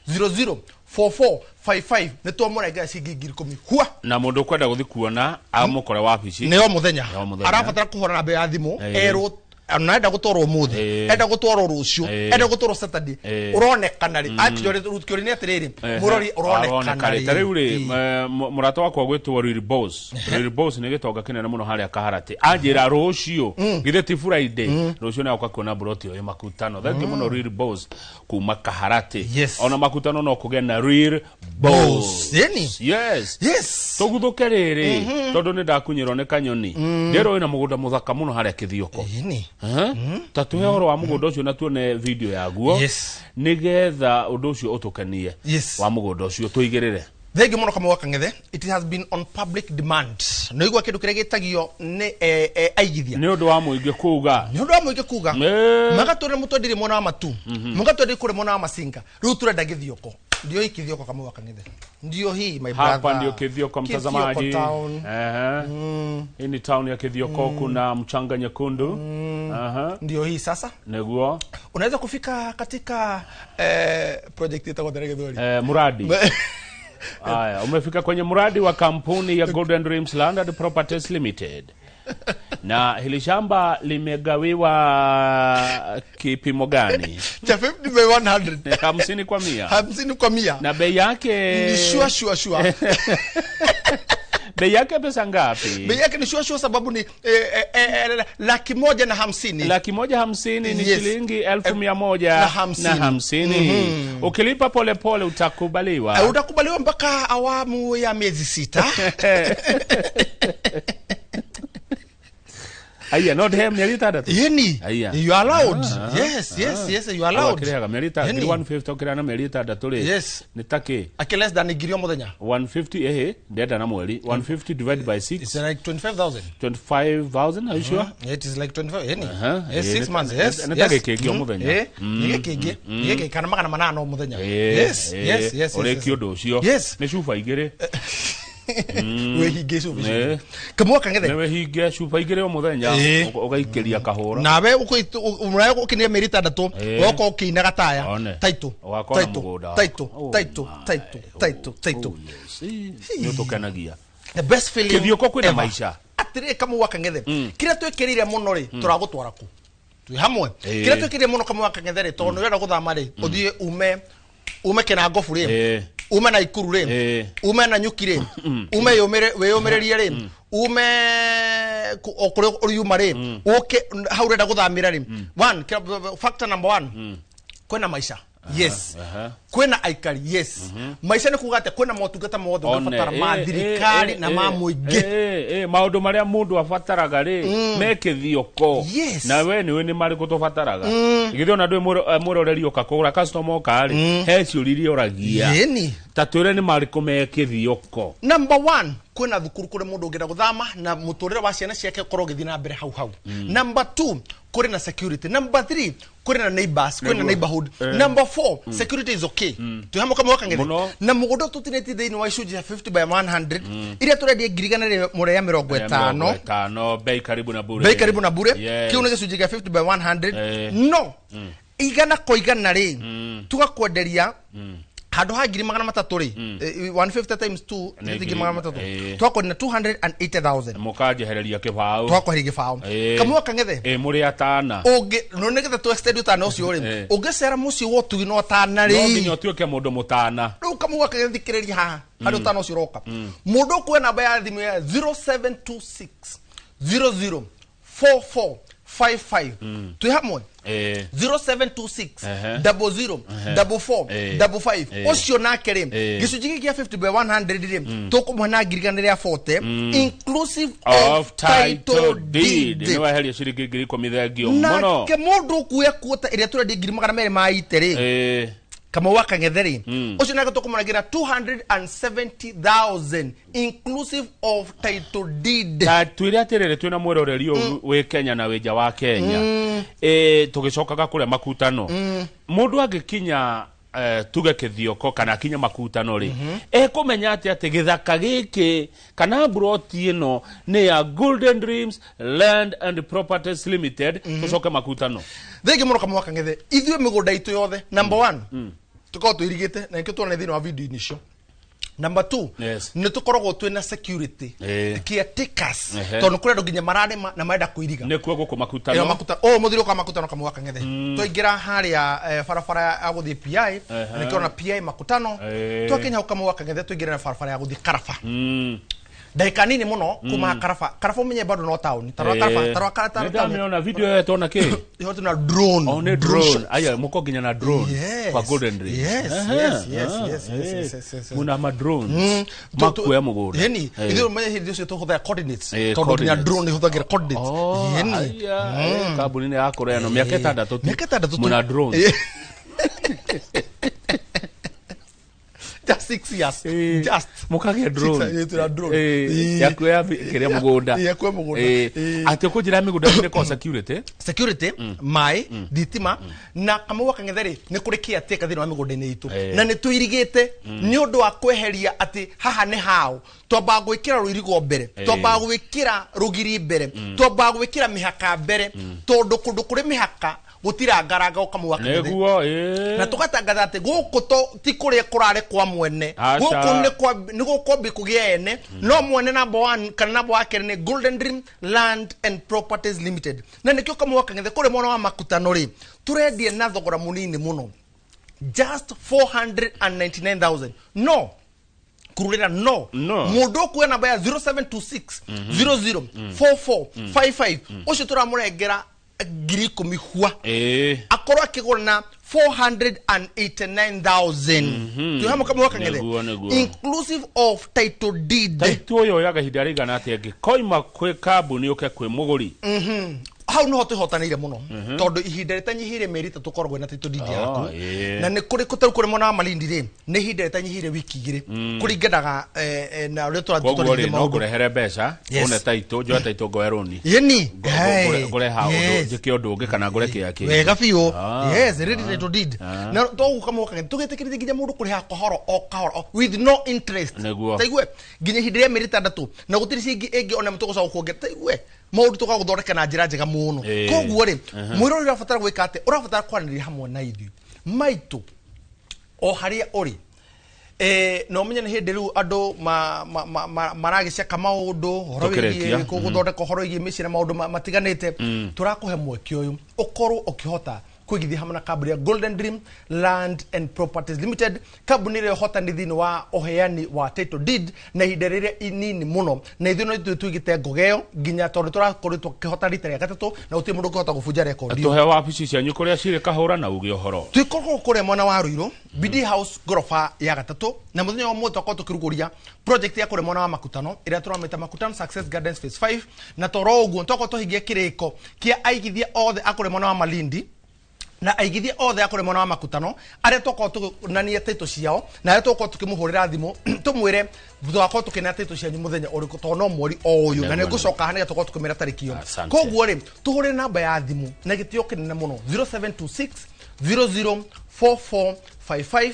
[SPEAKER 3] 00 4455, nĩ twamũrengera ciringi 10,000 hua.
[SPEAKER 2] Na mũndũ ũkwenda gũthiĩ kuona amũkore wabici?
[SPEAKER 3] Nĩ o mũthenya.
[SPEAKER 2] Nĩ o mũthenya.
[SPEAKER 3] Arabatara kũhũra namba ya thimũ,
[SPEAKER 2] Ĩĩ.
[SPEAKER 3] erwo ona enda gũtwarwo ũmũthĩ,
[SPEAKER 2] Ĩĩ.
[SPEAKER 3] enda gũtwarwo rũciũ,
[SPEAKER 2] Ĩĩ.
[SPEAKER 3] enda gũtwarwo Saturday,
[SPEAKER 2] Ĩĩ.
[SPEAKER 3] ũronekana rĩ? Kĩũria nĩ atĩrĩrĩ, mũrori, ũronekana
[SPEAKER 2] rĩ? Ta rĩu rĩ,
[SPEAKER 3] Ĩĩ.
[SPEAKER 2] mũrata wakwa gwĩtwo Riri Boss, Riri Boss nĩ gĩtonga kĩnene mũno harĩa Kaharatĩ, anjĩra rũciũ, githĩ ti Friday, rũciũ nĩ agoka kuona mburoti ĩyo ĩ Makutano. Thank you mũno, Riri Boss kuma Kaharatĩ.
[SPEAKER 3] Yes.
[SPEAKER 2] Ona Makutano no kũgĩe na Riri Boss.
[SPEAKER 3] Boss. Ĩni.
[SPEAKER 2] Yes.
[SPEAKER 3] Yes.
[SPEAKER 2] Tũguthũke rĩrĩ, tondũ nĩ ndakunyĩrwo nĩ kanyoni, ndĩrwo wĩna mũgũnda mũthaka mũno harĩa Kĩthioko.
[SPEAKER 3] Ĩni.
[SPEAKER 2] Ta tũhe ũhoro wa mũgũnda ũcio na tuone video yaguo,
[SPEAKER 3] Yes.
[SPEAKER 2] nĩgetha ũndũ ũcio ũtũkenie.
[SPEAKER 3] Yes.
[SPEAKER 2] Wa mũgũnda ũcio tũigĩrĩre.
[SPEAKER 3] Thengiũ mũno Kamau wa Kang'ethe. It has been on public demand. Nĩ igua kĩndũ kĩrĩa gĩtagio nĩ aigithia.
[SPEAKER 2] Nĩ ũndũ wa mũingĩ kuga.
[SPEAKER 3] Nĩ ũndũ wa mũingĩ kuga. Magatwĩra mũtwendirie mwena wa Matu, mũgatwenderia kũrĩa mwena wa Masinga, rĩu tũrenda Gĩthioko. Ndio hii Kithioko, Kamau wa Kang'ethe, ndio hii, my brother.
[SPEAKER 2] Hapa ndio Kithioko, mtazamaji.
[SPEAKER 3] Kithioko town.
[SPEAKER 2] Ehe. Hii ni town ya Kithioko, kuna mchanga nyekundu. Aha.
[SPEAKER 3] Ndio hii sasa.
[SPEAKER 2] Nĩguo.
[SPEAKER 3] Unaweza kufika katika project ĩtagwo There Gĩthweri.
[SPEAKER 2] Mradi. Haya, umefika kwenye mradi wa kampuni ya Golden Dreams Land and Properties Limited. Na hili shamba limegawiwa kipimo gani?
[SPEAKER 3] Cha 50 by 100.
[SPEAKER 2] 50 kwa 100.
[SPEAKER 3] 50 kwa 100.
[SPEAKER 2] Na bei yake
[SPEAKER 3] Ni sure sure sure.
[SPEAKER 2] Bei yake pesa ngapi?
[SPEAKER 3] Bei yake ni sure sure sababu ni 150,000.
[SPEAKER 2] 150,000 ni
[SPEAKER 3] Yes.
[SPEAKER 2] shilingi 100,000
[SPEAKER 3] na hamsini.
[SPEAKER 2] Na hamsini. Ukilipa polepole utakubaliwa.
[SPEAKER 3] Utakubaliwa mpaka awamu ya miezi 6.
[SPEAKER 2] Aya, no ndihe mĩeri 6.
[SPEAKER 3] Yeni.
[SPEAKER 2] Aya.
[SPEAKER 3] You are allowed. Yes, you are allowed.
[SPEAKER 2] Ũkĩrĩhaga mĩeri 6
[SPEAKER 3] Yeni.
[SPEAKER 2] 150 ũkĩrĩha na mĩeri 6 rĩ. Nĩ ta kĩ?
[SPEAKER 3] Ake less than ngiri o mũthenya.
[SPEAKER 2] 150, ehe, ndenda na mweri 150 divided by 6.
[SPEAKER 3] It's like 25,000.
[SPEAKER 2] 25,000, are you sure?
[SPEAKER 3] It is like 25, yeni.
[SPEAKER 2] Aha.
[SPEAKER 3] Yes, 6 months, yes.
[SPEAKER 2] Nĩ ta gĩkĩngĩ o mũthenya.
[SPEAKER 3] Nĩ gĩkĩngĩ. Nĩ gĩkĩ kana 800 o mũthenya. Yes.
[SPEAKER 2] Ũrĩkie ũndũ ũcio. Nĩ cuba igĩrĩ.
[SPEAKER 3] Wĩhinge cuba icio. Kamau Kang'ethe.
[SPEAKER 2] Nĩ wĩhinge cuba igĩrĩ o mũthenya. Ũgaikĩria kahũra.
[SPEAKER 3] Nawe ũrae ũkinyia mĩeri 6, ũgokorwo ũkĩina gataya.
[SPEAKER 2] One.
[SPEAKER 3] Taito.
[SPEAKER 2] Ũgakorwo na
[SPEAKER 3] Taito.
[SPEAKER 2] mũgũnda waku.
[SPEAKER 3] Taito.
[SPEAKER 2] Oh
[SPEAKER 3] Taito.
[SPEAKER 2] my.
[SPEAKER 3] Taito. Taito. Taito.
[SPEAKER 2] Oh, yes. Nĩ ũtũkenagia.
[SPEAKER 3] The best feeling
[SPEAKER 2] Kĩthiũko kwĩna
[SPEAKER 3] ever.
[SPEAKER 2] maica.
[SPEAKER 3] Atĩrĩrĩ Kamau wa Kang'ethe, kĩrĩa twĩkĩrĩire mũno rĩ, tũragũtwara kũ twĩ hamwe? Kĩrĩa twĩkĩrĩire mũno, Kamau wa Kang'ethe rĩ, tondũ nĩ ũrenda gũthama rĩ, ũthiĩ ume Kĩnangobu rĩ, ume Naikuru rĩ, ume Nanyuki rĩ, ume wĩyũmĩrĩrie rĩ, ume o kũrĩa ũriuma rĩ, ũke hau ũrenda gũthamĩra rĩ, one factor number one, kwĩna maica, yes. Kwĩna aikari, yes. Maica nĩ kuga atĩ kwĩna motungata mothe ũngĩbatara ma thirikari na ma mũingĩ.
[SPEAKER 2] Maũndũ marĩa mũndũ abataraga rĩ me Kĩthioko. Na we nĩwe nĩ marĩkũ tũbataraga? Githĩ ona ndwĩ mwĩroreri ũka kũgũra, customer oka rĩ, he ciũria iria ũragia. Ta twĩre nĩ marĩkũ me Kĩthioko.
[SPEAKER 3] Number one, kwĩna thukuru kũrĩa mũndũ ũngĩenda gũthama na mũtũrĩre wa ciana ciake ũkorwo ũgĩthiĩ na mbere hau hau. Number two, kũrĩ na security. Number three, kũrĩ na neighbors, kwĩna neighborhood. Number four, security is okay. Twĩ hamwe, Kamau wa Kang'ethe?
[SPEAKER 2] Mũno.
[SPEAKER 3] Na mũgũnda tũtinĩtie thĩinĩ wa icunjĩ cia 50 by 100 iria tũrendia 150,000.
[SPEAKER 2] 50, bei karibu na bure.
[SPEAKER 3] Bei karibu na bure. Kĩu nĩ gĩcunjĩ kĩa 50 by 100. No igana kwa igana rĩ, tugakwenderia handũ ha 300,000 rĩ, 150 times 2
[SPEAKER 2] Nĩ
[SPEAKER 3] 300,000, twakwenderia 280,000.
[SPEAKER 2] Mũkanjehereria kĩbaũ.
[SPEAKER 3] Twakweheria gĩbaũ. Kamau wa Kang'ethe,
[SPEAKER 2] Mũrĩ atana.
[SPEAKER 3] Ũngĩ no nĩgetha tu extend ũtana ũcio rĩ, ũngĩcera mũciĩ wa ũtugi na ũtana
[SPEAKER 2] No nginya
[SPEAKER 3] rĩ,
[SPEAKER 2] ũtuĩke mũndũ mũtana.
[SPEAKER 3] Rĩu Kamau wa Kang'ethe, thikĩrĩria haha harĩ ũtana ũcio ũroka. Mũndũ ũkuoya namba ya thimũ ya 0726 00 44 55, twĩ hamwe? 0726 00 44 55. Ũcio nake rĩ, gĩcunjĩ gĩkĩ kĩa 50 by 100 rĩ, tũkũmũhe na 140,000 inclusive
[SPEAKER 2] of title deed. Nĩ weheria ciringi 10,000, thengio mũno.
[SPEAKER 3] Nake mũndũ ũkuoya kuota ĩrĩa tũrendia ngiri magana merĩ ma ite rĩ, Kamau wa Kang'ethe rĩ, ũcio nake tũkũmũnengera 270,000 inclusive of title deed.
[SPEAKER 2] Ta twĩre atĩrĩrĩ, twĩna mwĩroreri ũyũ wĩ Kenya na wĩ nja wa Kenya, tũgĩcokaga kũrĩa makutano, mũndũ angĩkinya tuge Kĩthioko kana akinya makutano rĩ, ekũmenya atĩ gĩthaka gĩkĩ kana mburoti ĩno nĩ ya Golden Dreams Land and Properties Limited? Tũcoke makutano.
[SPEAKER 3] Thengi mũno, Kamau wa Kang'ethe. Ithuĩ mĩgũnda itũ yothe, number one, tũkoragwo twĩrigĩte na nĩkĩo tuona thĩinĩ wa video-inĩ icio. Number two, nĩ tũkoragwo twĩna security, caretakers, tondũ kũrĩ andũ nginya mararĩma na marenda kũiriga.
[SPEAKER 2] Nĩkuo gũkũ
[SPEAKER 3] Ĩyo
[SPEAKER 2] makutano.
[SPEAKER 3] Makuta o mũthiri ũka makutano, Kamau wa Kang'ethe, twaingĩra harĩa barabara ya gũthiĩ PI, nĩkĩo na PI makutano. Twakinya hau, Kamau wa Kang'ethe, tũingĩre na barabara ya gũthiĩ Karaba, ndagĩka nini mũno kuma Karaba. Karaba ũmenye bado no taũni, tarora Karaba, tarora Karaba.
[SPEAKER 2] Nĩ ndamĩona video ĩyo ĩtwo na kĩ?
[SPEAKER 3] Ĩyo na drone.
[SPEAKER 2] Oh, nĩ
[SPEAKER 3] Drone
[SPEAKER 2] drone.
[SPEAKER 3] shots.
[SPEAKER 2] Aya, muko nginya na drone
[SPEAKER 3] Yes.
[SPEAKER 2] kwa Golden Dreams.
[SPEAKER 3] Yes, yes, yes, yes, yes, yes, yes.
[SPEAKER 2] Muna ma drones makuoya mũgũnda.
[SPEAKER 3] Yeni, ithuĩ ũmenye hĩndĩ ũcio tũhũthĩra coordinates,
[SPEAKER 2] Eh,
[SPEAKER 3] tondũ nginya
[SPEAKER 2] coordinates.
[SPEAKER 3] drone ĩhũthagĩra coordinates.
[SPEAKER 2] Oh,
[SPEAKER 3] Yeni.
[SPEAKER 2] aya, kambuni nĩ yakũra ĩno mĩaka 6 tu.
[SPEAKER 3] Mĩaka 6 tu.
[SPEAKER 2] Muna drones.
[SPEAKER 3] Just 6 years. Just
[SPEAKER 2] Mũkagĩa drone.
[SPEAKER 3] Twĩna drone.
[SPEAKER 2] Ya kuoya kĩrĩa mũgũnda.
[SPEAKER 3] Ya kuoya mũgũnda.
[SPEAKER 2] Atĩ ũkũnjĩra mĩgũnda nĩ kwa security.
[SPEAKER 3] Security, maĩ, thitima. Na Kamau wa Kang'ethe rĩ, nĩ kũrĩ caretaker thĩinĩ wa mĩgũnda-inĩ itũ, na nĩ tũirigĩte nĩ ũndũ wa kweheria atĩ haha nĩ hao. Twambaga gwĩkĩra rũirigo mbere, twambaga gwĩkĩra rũgiri mbere, twambaga gwĩkĩra mĩhaka mbere, tondũ kũndũ kũrĩ mĩhaka gũtirangaranga Kamau wa Kang'ethe.
[SPEAKER 2] Nĩguo, ĩĩ.
[SPEAKER 3] Na tũgatangatha atĩ gũkũ to ti kũrĩa kũrarĩ kwa mwene.
[SPEAKER 2] Aca.
[SPEAKER 3] Gũkũ nĩ kwa nĩ gũkwambia kũgĩa ene, no mwene number 1 kana number wa kerĩ nĩ Golden Dream Land and Properties Limited. Na nĩkĩo Kamau wa Kang'ethe kũrĩ mwena wa Makutano rĩ, tũrendia na thogora mũnini mũno, just 499,000. No kururira no
[SPEAKER 2] No.
[SPEAKER 3] Mundu ukuoya namba ya 0726 00 44 55, ucio turamurengera 10,000 hua, akorwo akigura na 489,000. Twĩ hamwe, Kamau wa Kang'ethe?
[SPEAKER 2] Nĩguo, nĩguo.
[SPEAKER 3] Inclusive of title deed.
[SPEAKER 2] Taitũ ũyũ oyaga ihinda rĩigana atĩa ĩngĩkoima kwĩ kambuni ũke kwĩ mũgũri?
[SPEAKER 3] Hau niho twihotanĩire mũno, tondũ ihinda rĩtanyihĩire mĩeri 3 ũkoragwo na title deed yaku. Na nĩ kũrĩ kũtarĩ kũrĩ mwena wa Malindi rĩ, nĩ ihinda rĩtanyihĩire wiki 2, kũringanaga na ũrĩa
[SPEAKER 2] Koguo
[SPEAKER 3] tũratwarithia
[SPEAKER 2] rĩ, no
[SPEAKER 3] maũndũ.
[SPEAKER 2] ngũrehere mbeca, une taitũ, njoe taitũ, ngoe rũni,
[SPEAKER 3] Yeni.
[SPEAKER 2] ngũre ha ũndũ, njĩke ũndũ ũngĩ kana ngũre kĩrĩa kĩngĩ.
[SPEAKER 3] Wega biũ. Yes, ready title deed. Na toguo Kamau Kang'ethe tũgĩtĩkĩrĩtie nginya mũndũ kũrĩha kahora o kahora with no interest.
[SPEAKER 2] Nĩguo.
[SPEAKER 3] Taigue nginya ihinda rĩa mĩeri 6, na gũtirĩ ciringi ĩngĩ ona tũgũcoka kuongerera. Taigue maũndũ tũgagũthondeka na njĩra njega mũno. Koguo rĩ, mwĩrori ũrabatara gwĩka atĩ ũrabatara kwaranĩria hamwe na ithuĩ maitũ o harĩa ũrĩ. Na ũmenye nĩ hĩndĩ rĩu andũ maragĩceka maũndũ ũhoro
[SPEAKER 2] Tũkĩrĩkia.
[SPEAKER 3] wĩgiĩ gũthondeka ũhoro wĩgiĩ mĩciĩ na maũndũ matiganĩte. Tũrakũhe mweke ũyũ ũkorwo ũkĩhota kũigithia hamwe na kambuni ya Golden Dream Land and Properties Limited, kambuni ĩrĩa ĩhotani thĩinĩ wa ũheani wa title deed na ihinda rĩrĩa inini mũno. Na ithuĩ no ithuĩ tuigĩte ngoga ĩyo nginya tondũ tũrakoretwo tũkĩhota rita rĩa gatatũ, na gũtirĩ mũndũ ũngĩhota gũbunja rekondi ĩyo.
[SPEAKER 2] Tũhe wabici cianyu kũrĩa cirĩ, Kahũra, na uge ũhoro.
[SPEAKER 3] Twikoragwo kũrĩa mwena wa Ruiru, BD House, ngoroba ya gatatũ. Na mũthenya wa ũmũthĩ twakorwo tũkĩrugũria project ya kũrĩa mwena wa Makutano ĩrĩa tũramĩta Makutano Success Gardens Phase 5. Na toro ũguo twakorwo twahingia kĩrĩko kĩa aigithia othe a kũrĩa mwena wa Malindi na aigithia othe a kũrĩa mwena wa Makutano arĩa twakorwo tũkĩonania taitũ ciao, na arĩa tũgũkorwo tũkĩmũhũrĩra thimũ tũmwĩre tũgakorwo tũkĩnea taitũ cianyu mũthenya ũrĩkũ, tondũ no mweri o ũyũ na nĩ ngũcoka haha nĩgetha tũkorwo tũkĩmĩra tarĩki ĩyo.
[SPEAKER 2] Asante.
[SPEAKER 3] Koguo rĩ, tũhũrĩre namba ya thimũ na gĩtĩo kĩnene mũno, 0726 004455,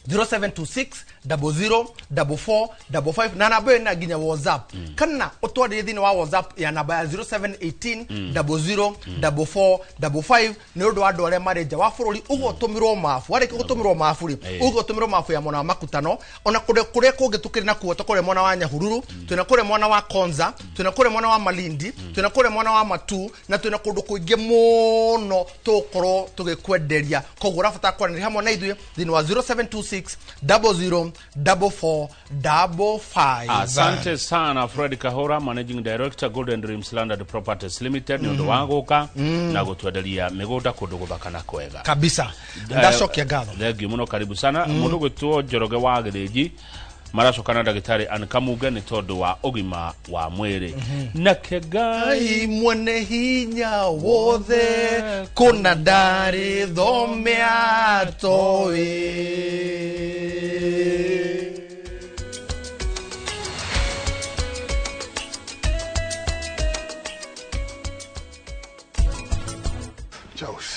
[SPEAKER 3] 0726 00 44 55. Na namba ĩyo ĩna nginya WhatsApp, kana ũtwarĩrie thĩinĩ wa WhatsApp ya namba ya 0718 00 44 55, nĩ ũndũ wa andũ arĩa marĩ nja wa bũrũri. Ũguo ũtũmĩrwo mabu, warĩkia gũtũmĩrwo mabu rĩ, ũguo ũtũmĩrwo mabu ya mwena wa Makutano, ona kũrĩa kũrĩa kũngĩ tũkĩrĩ nakuo, ta kũrĩa mwena wa Nyahururu, twĩna kũrĩa mwena wa Konza, twĩna kũrĩa mwena wa Malindi, twĩna kũrĩa mwena wa Matu, na twĩna kũndũ kũingĩ mũno tũgũkorwo tũgĩkwenderia. Koguo ũrabatara kwaranĩria hamwe na ithuĩ thĩinĩ wa 0726 00 44 55.
[SPEAKER 2] Asante sana Fred Kahora, Managing Director, Golden Dreams Land and Properties Limited, nĩ ũndũ wa gũka na gũtwenderia mĩgũnda kũndũ gũthaka na kwega.
[SPEAKER 3] Kabisa, ndacokia ngatho.
[SPEAKER 2] Thengiũ mũno, karibu sana. Mũndũ gwĩtwo Njoroge wa Gĩthĩnji maracoka na ndagĩtarĩ Ann Kamunge nĩ tondũ wa ũgima wa mwĩrĩ nake Ngai
[SPEAKER 3] Ngai mwene hinya wothe kũna ndarĩ thome atoĩ.
[SPEAKER 4] Ciao.